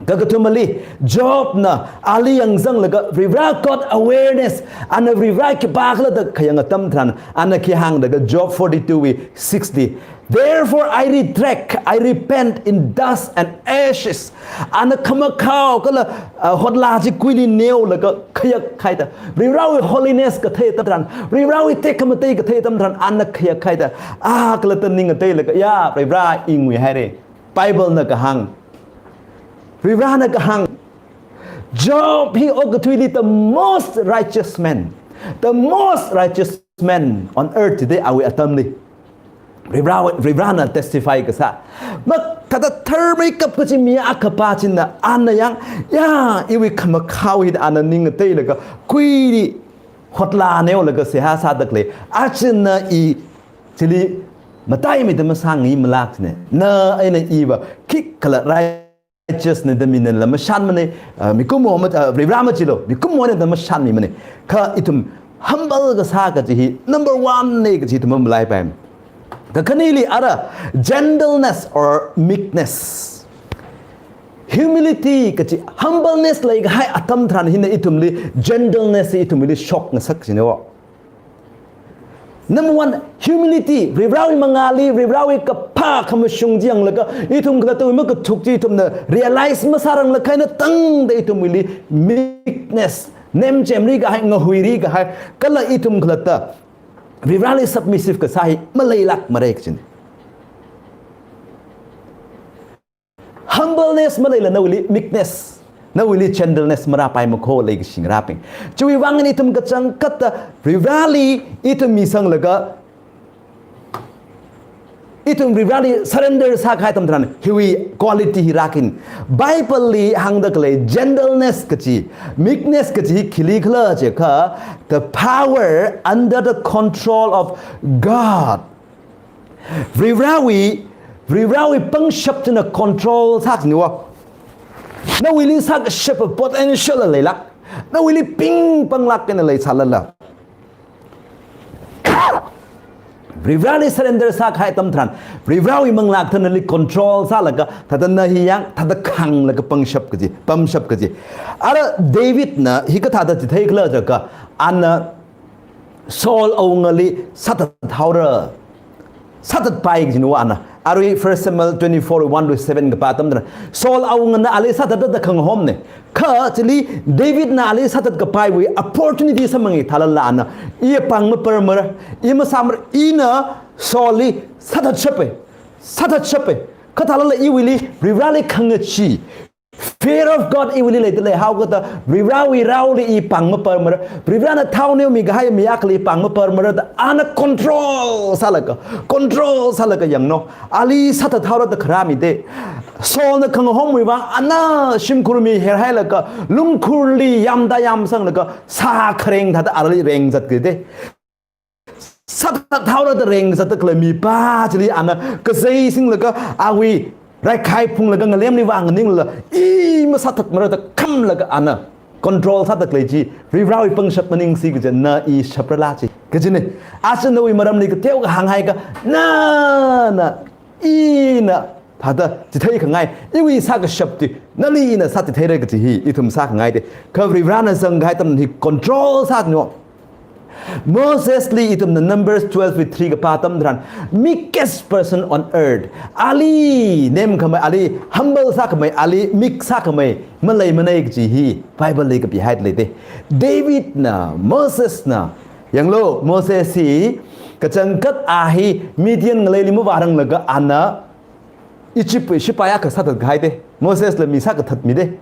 Kakathumali, Jobna ali yangsanglaga, Varivara God awareness, ana Varivara khipākhala da khayang atam tharan, ana khi hāngda kha Job forty-two wui six li, "Therefore I retract, I repent in dust and ashes." Ana khamakhao kala, ah, hotla chi kuili neolaga khayak haida, Varivarawui holiness kathei atam tharan, Varivarawui tekhamatei kathei atam tharan, ana khayak haida, a khalatta ning ngateilaga, ya, Varivara i ngui haire. Biblena kahāng, Varivarana kahāng, Job hi okathuili the most righteous man, the most righteous man on earth today awui atamli. Varivara, Varivarana testify kasā. Mathāda tharmeikap kachi mi akhapa china ana yang, ya, iwui khamakhao hi ana ning ngateilaga, kuili hotla neolaga seihā sāda khalei. Achina i chili mataimeida masāngaimala chine. Na eina iva khikhala righteousna da minala mashanmane, ah, mikumo ma, ah, Varivara machilu, mikumona da mashanmimane. Kha ithum humble kasā kachi hi number one ne kachi ithum malaipai. Kakhaneli ara gentleness or meekness. Humility kachi, humbleness leikahai atam tharan hina ithumli gentleness ithumli shokngasak chine wo. Number one, humility, Varivarawui mangāli, Varivarawui kaphā khamashung chi yanglaga, ithum khalattawui makathuk chi ithumna realize masāranglakha eina tangda ithumwuili meekness, nemchemri kahai, ngahuiri kahai, kala ithum khalatta Varivarali submissive kasā hi maleilākmara kachine. Humbleness maleila nawuili meekness, nawuili gentleness marāpaimako leikashi ngarābing. Chiwui vang eina ithum kachangkhatta Varivarali ithum misanglaga, ithum Varivarali surrender sākahai atam tharan, hiwui quality hi rākahai. Bibleli hāngda khalei gentleness kachi, meekness kachi hi khili khala jiakha, the power under the control of God. Varivarawui, Varivarawui pangshap china control sākahai niwo. Nawuili sākashapa potential leilāk. Nawuili pingpanglāk eina leisālala, Varivarali surrender sākahai atam tharan, Varivarawui manglā kathānali control sālaga, thāda na hi yang, thāda khānglaga pangshap kaji, pamshap kaji. Ara Davidna hi kathāda chithei khala jiakha, ana Saul awungali sāthat haora. Sāthatpai kajina ana. Arui First Samuel twenty-four, one to seven kapā atam tharan, Saul awungana ali sāthatda khangahomna. Kha chili Davidna ali sāthat kapaiwui opportunity samphang thālala ana, i pāng maparmara, i masāmara, ina Saulli sāthatshapa, sāthatshapa. Kha thālala iwuili Varivarali khangachee, fear of God iwuili leida leihaokida, Varivarawui raoli i pāng maparmara, Varivarana thao neomi kahai mi akhali i pāng maparmara da ana control sālaga, control sālaga yanglu. Ali sāthathaora da kharā mi de. Saulna khangahomwui vang ana shimkhur mi herhailaga, lungkhurli yamda yamsanglaga, sā khareng thāda ali rengzatki de. Sāthathaora da rengzatda khalei mipā chili ana kazei singlaga awui raikhai phunglaga ngalemli vang ningla, i masāthatmara da khamlaga ana control sāda khalei chi, Varivarawui pangshap maningsi kaji, na i shaprala chi kajina. Aja nawui maramli kateokha hānghaiakha, na, na, ina thāda chitheikhangai, iwui sākashap chi nali ina sāchitheira kaji hi ithum sākhangai de. Kha Varivarana zangkahai atam hi control sāchino. Mosesli ithumna Numbers twelve wui three kapā atam tharan, meekest person on earth. Ali nemkhamei, ali humble sākhamei, ali meek sākhamei maleimanei kaji hi Bibleli kapihai lei de. Davidna, Mosesna, yanglu, Moses hi kachangkhat a hi Midian ngaleili mavāranglaga ana Egyptwui shipai akha sāthatkahai de, Mosesla mi sākathat mi de.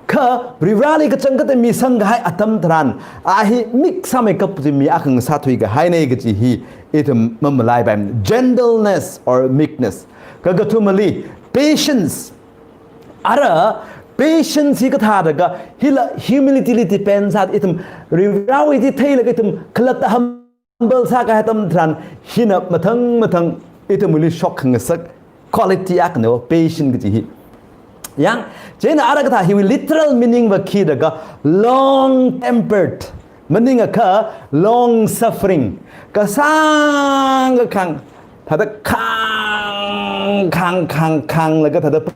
Kha Varivarali kachangkhat mi sangkahai atam tharan, a hi meek sāmeikap chi mi akha ngasāthuikahaina kaji hi ithum mamalaipai. Gentleness or meekness. Kakathumali, patience. Ara, patience hi kathāda ka, hila humilityli depend sā, ithum Varivarawui chi theilaga ithum khalatta ham humble sākahai atam tharan hina mathang mathang ithumli shokkhangasak quality akhana, patient kaji hi. Yang, chieina ara kathā hiwui literal meaning va khi da ka, long tempered. Maningakha long suffering. Kasāng kakhāng, thāda khāng, khāng, khāng, khānglaga thāda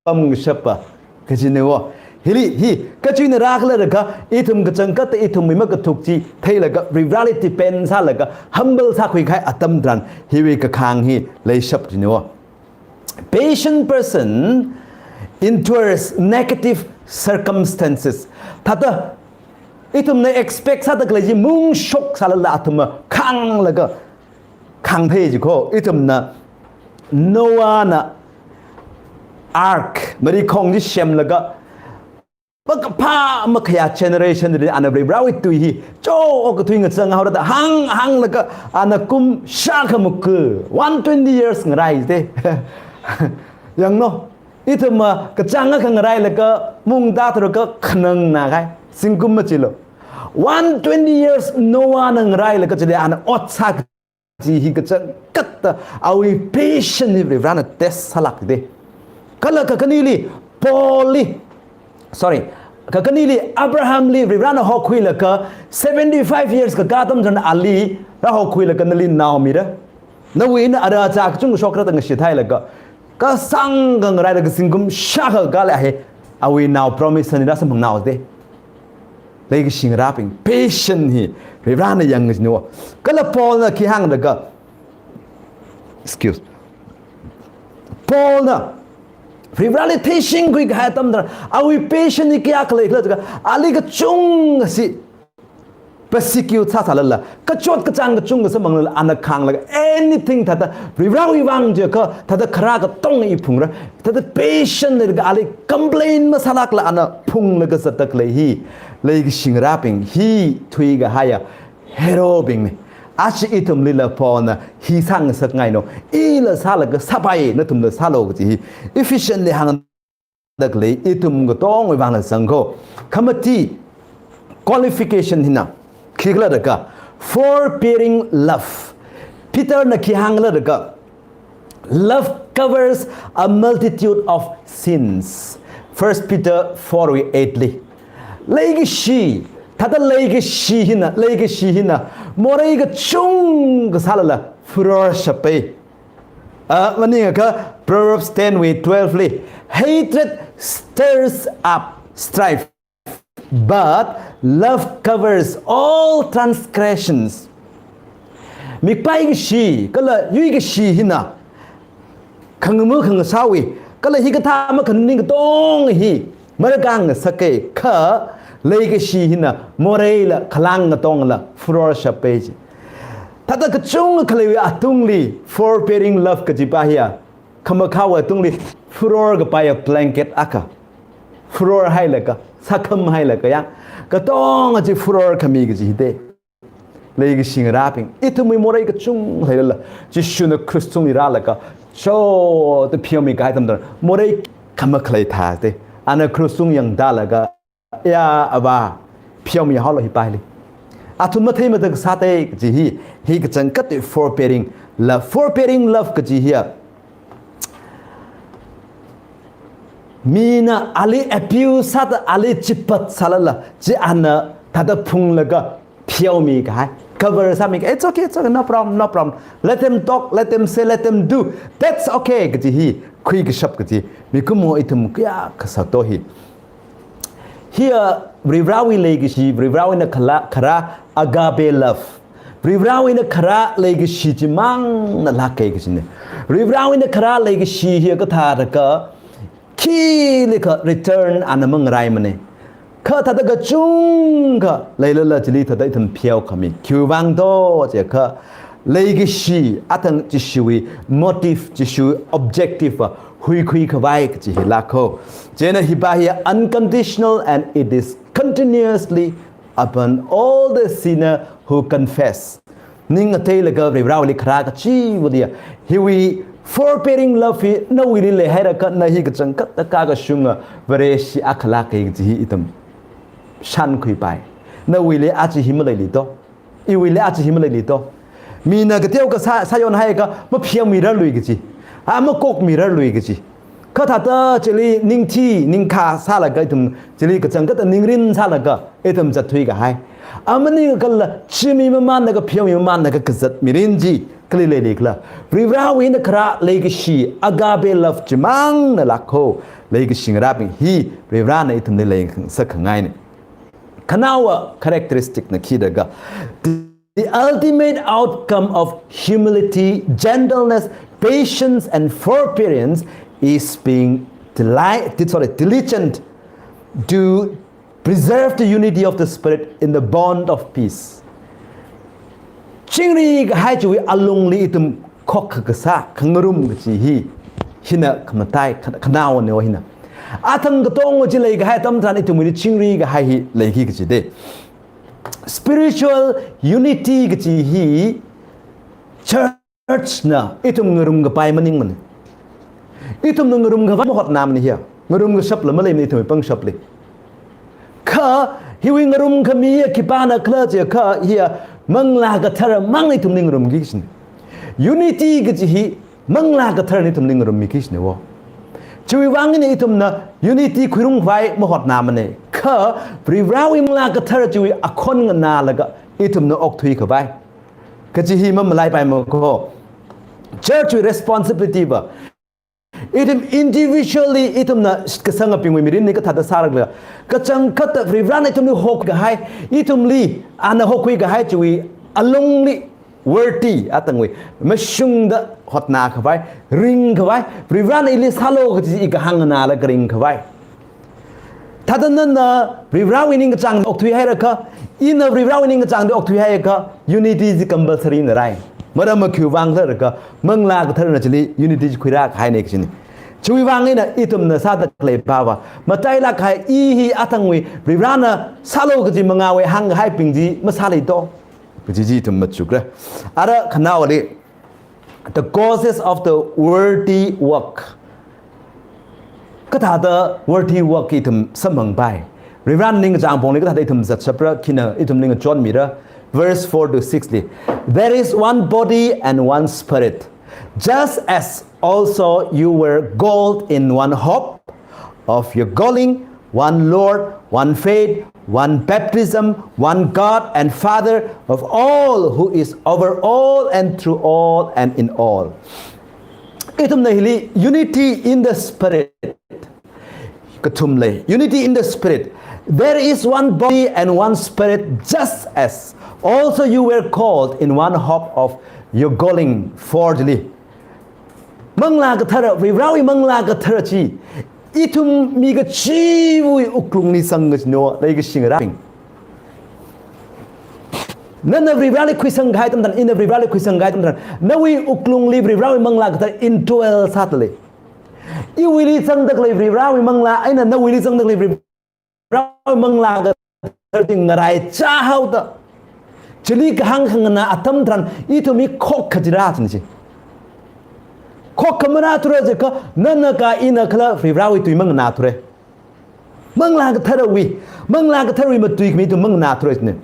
pamkashapa kajina wo. Hili, hi, kachuina rākhala da ka, ithum kachangkhat ithumwui makathuk chi theilaga, Varivarali depend sālaga, humble sākhuikahai atam tharan, hiwui kakhāng hi leishap jina wo. Patient person endures negative circumstances. Thāda, ithumna expect sāda khalei chi mungshok sālala athumva khānglaga, khāngthei jiko, ithumna Noahna ark, marikhong chi semlaga, makaphā makhayā generation li ana Varivarawui tui hi, cho, okathui ngachang haora da hāng, hānglaga, ana kum shākha muku, one twenty years ngarai de. Yanglu, ithumva kachāng akha ngarailaga, mungda thura ka khanang na kai, zingkum machilu. One twenty years Noahna ngarailaga chili ana ot sā kaji hi kachangkhatta awui patient hi Varivarana test sālāk de. Kala kakhaneli, Paulli, sorry, kakhaneli Abrahamli Varivarana hokhuilaga seventy-five years kakā atam tharan ali rāhokhuilaga nali nao mira. Nawui eina ara achā kachungkha shokra da ngashit hailaga, kasāngkha ngarailaga zingkum shākha kala hi, awui nao promise ni rāsamphang nao de. Leikashi ngarābing, patient hi Varivarana yangchinwo. Kala Paulna khi hāng da ka, excuse, Paulna Varivarali theishingkhuikahai atam tharan, awui patient hi kayākha leikhala jiakha, ali kachungkha si persecute sāsālala, kachot kachāng kachungkha samphangla, ana khānglaga, anything thāda, Varivarawui vang jiakha, thāda kharā katonga i phungra, thāda patient leida ka ali complain masālākla ana phunglaga zatda khalei hi, leikashi ngarābing, hi thuikahaiya herobingna. Aja ithumlila Paulna hi sāngasakngaino, ila sālaga sāpai, nathumla sālu kaji hi Ephesianli hāng da khalei ithum katongawui vangla zangko. Khamati qualification hina khikhala da ka, forbearing love. Peterna khi hāngkhala da ka, love covers a multitude of sins. First Peter four wui eight li. Leikashi, thāda leikashi hina, leikashi hina morei kachungkha sālala furor shapai. Ah, maningakha Proverbs ten wui twelve li, hatred stirs up strife, but love covers all transgressions. Mikpai kashi, kala yui kashi hina, khangama khangasāwui, kala hikathā makhaning katonga hi, marakang ngasaka, kha leikashi hina moreila khalang katongla furor shapa ji. Thāda kachungkha khaleiwui atungli forbearing love kajipa hiya, khamakhāwui atungli furor kapaiya blanket akha. Furor hailaga, sākham hailaga yang, katonga chi furor khami kaji hite. Leikashi ngarābing, ithumwui morei kachungkha leilala, Jishuna krush tungli rālaga, shoda pheomi kahai atam tharan, morei khamakhalei thāte. Ana krush tung yangtālaga, ya Avā, pheomihaolu hi paili. Athum matheimada kasāte kaji hi, hi kachangkhat forbearing love. Forbearing love kaji hiya, mina ali abuse sāda, ali chipat sālala, chi ana thāda phunglaga pheomi kahai, cover sāmi kahai. It's okay, it's okay, no problem, no problem. Let them talk, let them say, let them do. That's okay kaji hi, khuikashap kaji. Mikumo ithum kayākha sāto hi. Hiya Varivarāwui leikashi, Varivarāwui eina khala, kharā agape love. Varivarāwui eina kharā leikashi chimangna lāka kajina. Varivarāwui eina kharā leikashi hiya kathāda kha, khili kha return ana mangaraimana. Kha thāda kachungkha leilala chili thāda ithum pheokhami. Khiwuivang do jiakha, leikashi, athang Jishuwui motive, Jishuwui objective va huikhui khavai kaji hi lāka. Chieina hipa hi unconditional and it is continuously upon all the sinner who confess. Ning ngateilaga Varivarāwuili kharā kachiva̱li ya, hiwui forbearing love hi nawuili leihairakha na hi kachangkhat kakashunga Vareshi akhala kaji hi ithum shānkhuipai. Nawuili aja hi maleili do. Iwuili aja hi maleili do. Mina kateokha sā, sāyon haiakha mapheomirarlui kaji, a, makokmirarlui kaji. Kha thāda chili ningthi, ningkhā sālaga ithum chili kachangkhat ningrin sālaga ithum zatthui kahai. Amaningakhala chimi mamānlaga, pheomi mamānlaga kazat mirin chi kali leili khala? Varivarāwui eina kharā leikashi, agape love chimangna lāka. Leikashi ngarābing, hi Varivarāna ithumli leisākhangaina. Khanaowa characteristic na khida kha, the ultimate outcome of humility, gentleness, patience, and forbearance is being deli-, sorry, diligent to preserve the unity of the Spirit in the bond of peace. Chingri kahai chiwui alungli ithum khokkha kasā, khangarum kaji hi, hina khamatai, kha-, khanaowa hina. Athang katonga chi leikahai atam tharan ithumwuili chingri kahai hi leiki kaji de. Spiritual unity kaji hi church na ithum ngarumkapai maningmana. Ithumna ngarumkhavai mahotnāmana hiya. Ngarumkashapla maleimana ithumwui pangshapli. Kha hiwui ngarumkhami hiya khipāna khala jiakha hiya Manglā Kathara mang ithumli ngarumki kajina. Unity kaji hi Manglā Katharana ithumli ngarummi kajina wo. Chiwuivang eina ithumna unity khuirumkhavai mahotnāmana. Kha Varivarāwui Manglā Kathara chiwui akhon nganālaga ithumna okthuikhavai kaji hi mamalaipaimana ko. Church wui responsibility va, ithum individually ithumna kasangabingwui mirinli kathāda sārakhala, kachangkhatta Varivarāna ithumli hokhuikahai, ithumli ana hokhuikahai chiwui alungli worthy, athangwui mashungda hotnākhavai, ringkhavai, Varivarāna ili sālu kaji i kahāng nganālaga ringkhavai. Thāda nana Varivarāwui ningkachāngli okthuihairakha, ina Varivarāwui ningkachāngli okthuihaiakha, unity chi compulsory na rai. Maram makhuivang khala jiakha, Manglā Katharana chili unity chi khuirākahaina kajina. Chiwuivang eina ithumna sāda khalei pava, matailāk kahai i hi athangwui Varivarāna sālu kaji mangāwui hāngkahaibing chi masāli to kaji chi ithum machukra. Ara khanaowali, the causes of the worthy work. Kathāda worthy work ithum samphangpai? Varivarāna ningkachāng pongli kathāda ithum zatshapra, khina ithumli ngachonmira. Verse four to six li, "There is one body and one Spirit, just as also you were called in one hope of your calling, one Lord, one faith, one baptism, one God and Father of all, who is over all and through all and in all." Ithumna hili unity in the Spirit kathum lei. Unity in the Spirit. "There is one body and one Spirit, just as Also you were called in one hope of your calling. Four chili. Manglā Kathara, Varivarāwui Manglā Kathara chi, ithum mi kachiva̱wui wuklungli zangkachina, leikashi ngarābing. Nana Varivarāli khuisang kahai atam tharan, ina Varivarāli khuisang kahai atam tharan, nawui wuklungli Varivarāwui Manglā Kathara indwell sāda lei. Iwuili zangda khalei Varivarāwui Manglā eina nawuili zangda khalei Varivarāwui Manglā Kathara chi ngaraichā haoda, chili kahāng khanganā atam tharan, ithum hi khokkha chirā china chi. Khokkha marāthura jiakha, nana ka ina kala Varivarāwui tui manganāthura. Manglā Katharawui, Manglā Katharawui matuikhami ithum manganāthura china.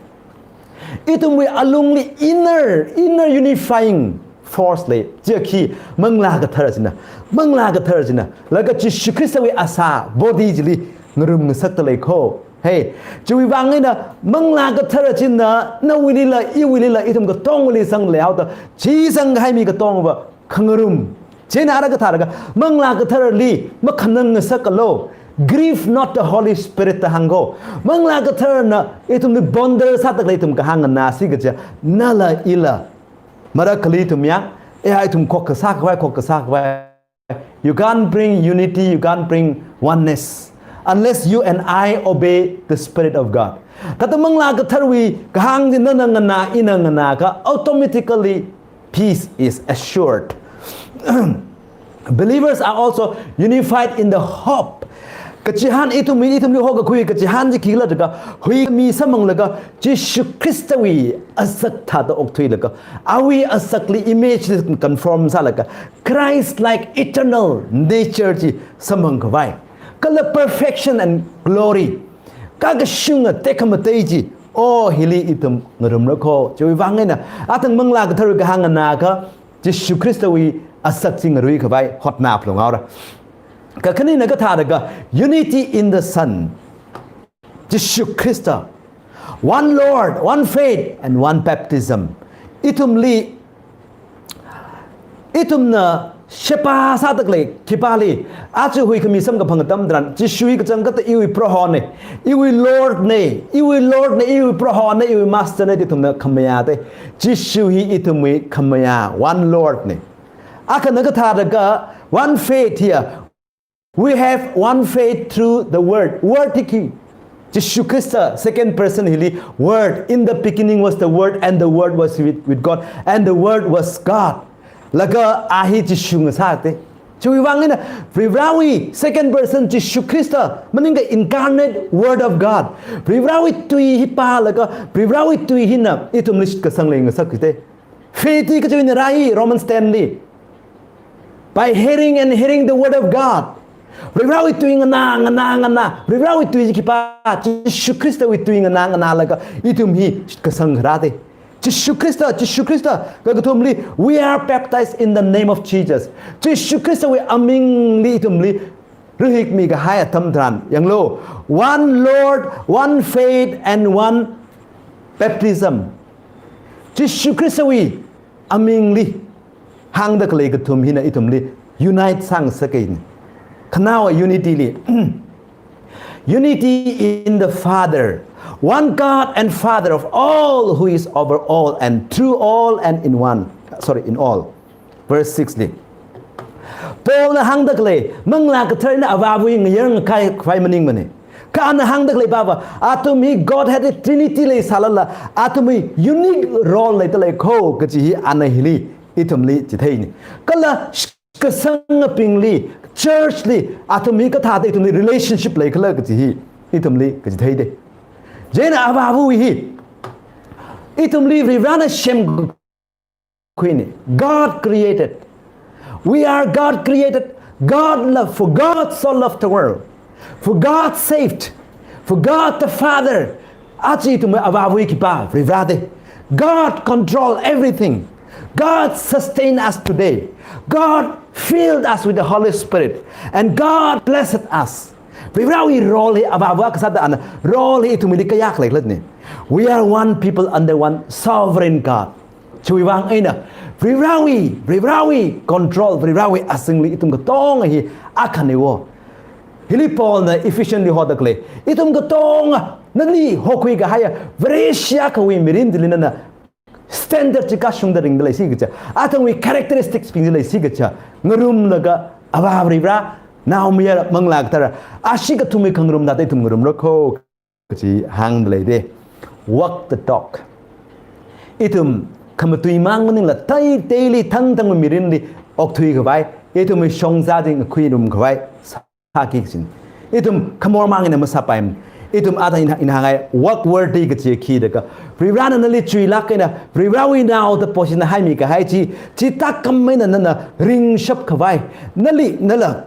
Ithumwui alungli inner, inner unifying force lei, chiakha Manglā Kathara china, Manglā Kathara china, laga Jishu Khristawui asā body chili ngarumngasakda lei kho. Hei, chiwui vang eina Manglā Kathara china nawuilila, iwuilila, ithum katongawuili zangda lei haoda, chi zangkahai mi katongava khangarum. Chieina ara kathālaga, Manglā Katharali makhanang ngasaklu. Grieve not the Holy Spirit da hāng kho. Manglā Katharana ithumli bonder sāda khalei ithum kahāng nganāsi kaja, nala ila. Marakhali ithum ya, eh, ithum khokkha sākhavai, khokkha sākhavai. You can't bring unity, you can't bring oneness unless you and I obey the Spirit of God. Thāda Manglā Katharawui kahāng chi nana nganā, ina nganākha, automatically peace is assured. Believers are also unified in the hope. Kachihān ithum, ithumli hokakhui kachihān chi khikhala jiakha, huikhami samphanglaga, Jishu Khristawui asak thāda okthuilaga, awui asakli image li conform sālaga, Christ-like eternal nature chi samphangkhavai, kala perfection and glory, kakashunga tekhamatei chi, o hili ithum ngarumra kho. Chiwui vang eina, athang Manglā Kathara kahāng nganākha, Jishu Khristawui asak chi ngaruikhavai hotnaphalung haora. Kakhanina kathālaga, unity in the Son, Jishu Khrista. One Lord, one faith, and one baptism. Ithumli, ithumna sheba sāda khalei khipāli, aja huikhami samkaphang atam tharan, Jishu hi kachangkhatta iwui Prohona, iwui Lordna, iwui Lordna, iwui Prohona, iwui Masterna da ithumna khamayā da. Jishu hi ithumwui khamayā, one Lordna. Akhana kathālaga, one faith hiya. We have one faith through the Word. Word hi khi? Jishu Khrista, second person hili, Word. In the beginning was the Word, and the Word was with, with God, and the Word was God. Laga a hi Jishu ngasāda. Chiwui vang eina, Varivarāwui second person Jishu Khrista, maningakha incarnate Word of God. Varivarāwui tui hi pālaga, Varivarāwui tui hina ithumli shitkasang leingasakki da. Faith hi kachi eina rāi, Romans ten li. By hearing and hearing the word of God. Varivarāwui tui nganā, nganā, nganā. Varivarāwui tui chi khipā, Jishu Khristawui tui nganā, nganālaga ithum hi kasang kharā da. Jishu Khrista, Jishu Khrista, kakathumli, we are baptized in the name of Jesus. Jishu Khristawui amingli ithumli rahikmi kahai atam tharan, yanglu, one Lord, one faith, and one baptism. Jishu Khristawui amingli hāngda khalei kathum hina ithumli unite sāngasaka. Khanaowa unity li. Unity in the Father, one God and Father of all, who is over all and through all and in one. Sorry, in all. Verse six li. Paulna hāngda khalei, Manglā Katharana Avāva̱wui ngayar ngakai khavai maningmana. Kha ana hāngda khalei pava, athum hi Godhead Trinity leisālala, athum hi unique role leida lei kho kachi hi ana hili ithumli chitheina. Kala kasangabingli, church li, athum hi kathāda ithumli relationship leikhala kachi hi ithumli kachitheida. Chieina Avāva̱wui hi ithumli Varivarāna semkhuina. God created. We are God created. God love, for God so loved the world. For God saved. For God the Father. Aja ithumwui Avāva̱wui khipā Varivarā da. God control everything. God sustain us today. God filled us with the Holy Spirit. And God blessed us. Varivarāwui role hi Avāva̱ kasāda ana role hi ithumwuili kayākha leikhala da. We are one people under one sovereign God. Chiwui vang eina, Varivarāwui, Varivarāwui control, Varivarāwui azingli ithum katonga hi akhana wo. Hili Paulna Ephesians li hoda khalei, ithum katonga Nali hokhui kahaiya Vareshi akhawui mirin chili nana standard chi kashungda ringda leisi kaja, athangwui characteristics bing chi leisi kaja ngarumlaga Avā Varivara, Naomayara, Manglā Kathara, ashi kathumwui khangarum thāda ithum ngarumra kho kaji hāngda leida. Walk the talk. Ithum khamatui mang maningla thei theili thangthangwui mirinli okthui khavai, ithumwui shongza chi ngakhuirum khavai sāki kajina. Ithum khamor mang eina masāpaimana. Ithum athang ina, ina hāngngai, walk worthy kaji khi da ka, Varivarana nali chuilāk eina Varivarawui nao da position haimi kahai chi, chi tākam eina nana ringshap khavai, nali nala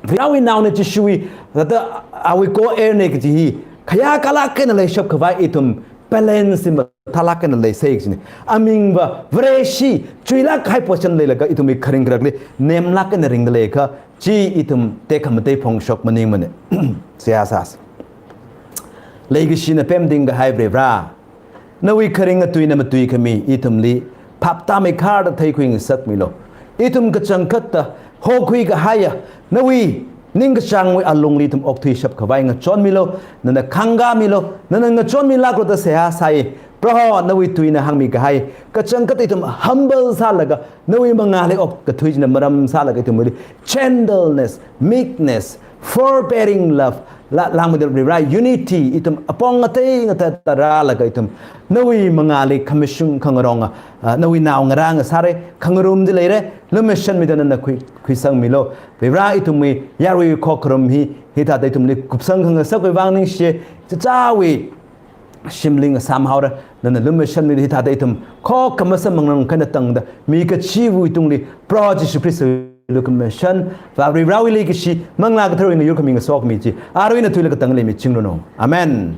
Varivarawui naona, Jishuwui thāda awui co-heir na kaji hi khayākalāk eina leishap khavai ithum balance hi mathālāk eina leisei kajina. Amingva Vareshi chuilāk kahai position leilaga ithumwui kharing kharakli nemlāk eina ringda leiakha, chi ithum tekhamatei phongshok maningmana. Seihā sāsa. Leikashina pemting kahai Varivara, nawui kharinga tuina matuikhami ithumli phaptāmeikharda theikhui ngasakmilu. Ithum kachangkhatta hokhui kahaiya nawui ningkachāngwui alungli ithum okthuishap khavai ngachonmilu, nana khāngkāmilu, nana ngachonmilāklu da seihā sai. Proho, nawui tuina hāngmi kahai kachangkhat ithum humble sālaga, nawui mangāli okkathui china maram sālaga ithumli gentleness, meekness, forbearing love, la, langmida Varivara unity, ithum apong ngatei ngateida rālaga ithum nawui mangāli khamashung khangaronga, ah, nawui naongarā ngasāra, khangarum chi leira, lumashanmida nana khui, khuisangmilu. Varivara, ithumwui yarui khokharum hi hithāda ithumli kupsang khangasakwui vang ningshi, chichāwui shimli ngasām haora, nana lumashanmida hithāda ithum khokkha masamphangrang eina tangda mi kachiwui tungli Proho Jishu Khristawui lukhamashan, Vā Varivarawui leikashi, Manglā Katharawui ngayurkhami ngasokmi chi arui eina tuilāk katangli miching ranu. Amen.